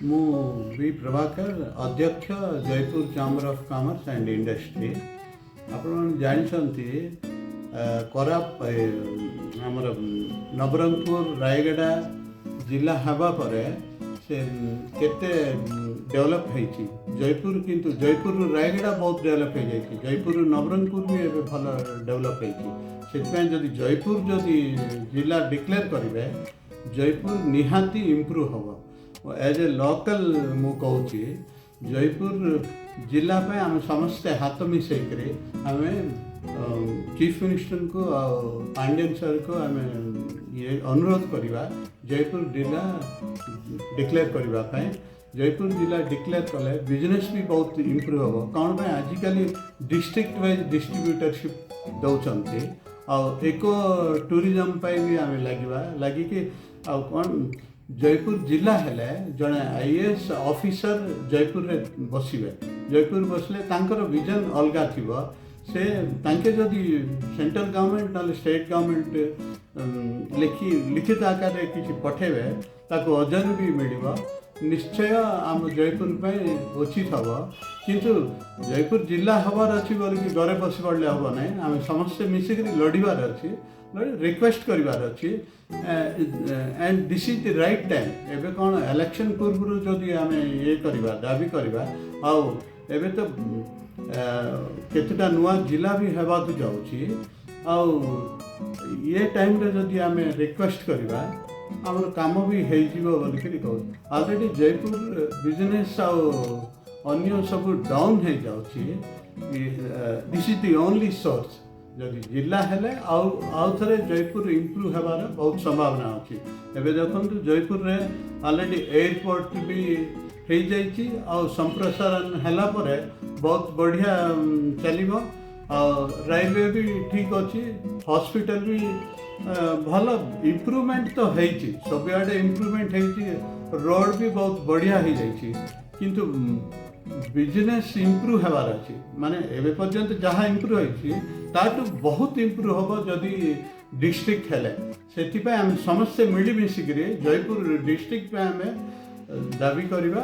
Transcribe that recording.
ମୁଁ ବି ପ୍ରଭାକର, ଅଧ୍ୟକ୍ଷ, Jaipur chamber of commerce and industry. ଆପଣମାନେ ଜାଣିଛନ୍ତି, ଆମର ନବରଙ୍ଗପୁର, ରାୟଗଡ଼ା ଜିଲ୍ଲା ହେବା ପରେ ସେ କେତେ ଡେଭଲପ୍ ହେଇଛି ଜୟପୁର। କିନ୍ତୁ ଜୟପୁରରୁ ରାୟଗଡ଼ା ବହୁତ ଡେଭଲପ୍ ହେଇଯାଇଛି। ଜୟପୁରରୁ ନବରଙ୍ଗପୁର ବି ଏବେ ଭଲ ଡେଭଲପ୍ ହେଇଛି। ସେଥିପାଇଁ ଯଦି ଜୟପୁର ଯଦି ଜିଲ୍ଲା ଡିକ୍ଲେୟାର କରିବେ, ଜୟପୁର ନିହାତି ଇମ୍ପ୍ରୁଭ୍ ହେବ। ଏଜ୍ ଏ ଲୋକାଲ ମୁଁ କହୁଛି, ଜୟପୁର ଜିଲ୍ଲା ପାଇଁ ଆମେ ସମସ୍ତେ ହାତ ମିଶେଇକରି ଆମେ ଚିଫ୍ ମିନିଷ୍ଟରଙ୍କୁ ଆଉ ପାଣ୍ଡିଆନ ସାର୍ଙ୍କୁ ଆମେ ଇଏ ଅନୁରୋଧ କରିବା ଜୟପୁର ଜିଲ୍ଲା ଡିକ୍ଲେୟାର କରିବା ପାଇଁ। ଜୟପୁର ଜିଲ୍ଲା ଡିକ୍ଲେୟାର କଲେ ବିଜନେସ୍ ବି ବହୁତ ଇମ୍ପ୍ରୁଭ୍ ହେବ। କ'ଣ ପାଇଁ, ଆଜିକାଲି ଡିଷ୍ଟ୍ରିକ୍ଟ ୱାଇଜ୍ ଡିଷ୍ଟ୍ରିବ୍ୟୁଟରସିପ୍ ଦେଉଛନ୍ତି ଆଉ ଇକୋ ଟୁରିଜମ୍ ପାଇଁ ବି ଆମେ ଲାଗିବା ଲାଗିକି। ଆଉ କ'ଣ, ଜୟପୁର ଜିଲ୍ଲା ହେଲେ ଜଣେ ଆଇଏଏସ୍ ଅଫିସର ଜୟପୁରରେ ବସିବେ। ଜୟପୁର ବସିଲେ ତାଙ୍କର ଭିଜନ ଅଲଗା ଥିବ। ସେ ତାଙ୍କେ ଯଦି ସେଣ୍ଟ୍ରାଲ ଗଭର୍ଣ୍ଣମେଣ୍ଟ ନହେଲେ ଷ୍ଟେଟ୍ ଗଭର୍ଣ୍ଣମେଣ୍ଟ ଲିଖିତ ଆକାରରେ କିଛି ପଠେଇବେ, ତାକୁ ଓଜନ ବି ମିଳିବ। ନିଶ୍ଚୟ ଆମ ଜୟପୁର ପାଇଁ ଉଚିତ ହେବ। କିନ୍ତୁ ଜୟପୁର ଜିଲ୍ଲା ହେବାର ଅଛି ବୋଲିକି ଘରେ ବସି ପଡ଼ିଲେ ହେବ ନାହିଁ। ଆମେ ସମସ୍ତେ ମିଶିକରି ଲଢ଼ିବାର ଅଛି, ରିକ୍ୱେଷ୍ଟ କରିବାର ଅଛି and this is the right time. ଏବେ କ'ଣ, ଇଲେକ୍ସନ୍ ପୂର୍ବରୁ ଯଦି ଆମେ ଇଏ କରିବା, ଦାବି କରିବା, ଆଉ ଏବେ ତ କେତେଟା ନୂଆ ଜିଲ୍ଲା ବି ହେବାକୁ ଯାଉଛି, ଆଉ ଇଏ ଟାଇମ୍ରେ ଯଦି ଆମେ ରିକ୍ୱେଷ୍ଟ କରିବା, ଆମର କାମ ବି ହେଇଯିବ ବୋଲିକିରି କହୁଛି। ଅଲରେଡ଼ି ଜୟପୁର ବିଜନେସ୍ ଆଉ ଅନ୍ୟ ସବୁ ଡାଉନ୍ ହେଇଯାଉଛି। This is the only source. ଯଦି ଜିଲ୍ଲା ହେଲେ ଆଉ ଥରେ ଜୟପୁର ଇମ୍ପ୍ରୁଭ୍ ହେବାର ବହୁତ ସମ୍ଭାବନା ଅଛି। ଏବେ ଦେଖନ୍ତୁ, ଜୟପୁରରେ ଅଲରେଡ଼ି ଏୟାରପୋର୍ଟ ବି ହେଇଯାଇଛି ଆଉ ସମ୍ପ୍ରସାରଣ ହେଲା ପରେ ବହୁତ ବଢ଼ିଆ ଚାଲିବ। ଆଉ ରେଲୱେ ବି ଠିକ୍ ଅଛି, ହସ୍ପିଟାଲ ବି ଭଲ। ଇମ୍ପ୍ରୁଭମେଣ୍ଟ ତ ହେଇଛି, ସବୁଆଡ଼େ ଇମ୍ପ୍ରୁଭମେଣ୍ଟ ହେଇଛି, ରୋଡ଼ ବି ବହୁତ ବଢ଼ିଆ ହେଇଯାଇଛି। କିନ୍ତୁ ବିଜନେସ୍ ଇମ୍ପ୍ରୁଭ୍ ହେବାର ଅଛି। ମାନେ ଏବେ ପର୍ଯ୍ୟନ୍ତ ଯାହା ଇମ୍ପ୍ରୁଭ୍ ହେଇଛି, ତାଠୁ ବହୁତ ଇମ୍ପ୍ରୁଭ୍ ହେବ ଯଦି ଡିଷ୍ଟ୍ରିକ୍ଟ ହେଲେ। ସେଥିପାଇଁ ଆମେ ସମସ୍ତେ ମିଳିମିଶିକିରି ଜୟପୁର ଡିଷ୍ଟ୍ରିକ୍ଟ ପାଇଁ ଆମେ ଦାବି କରିବା।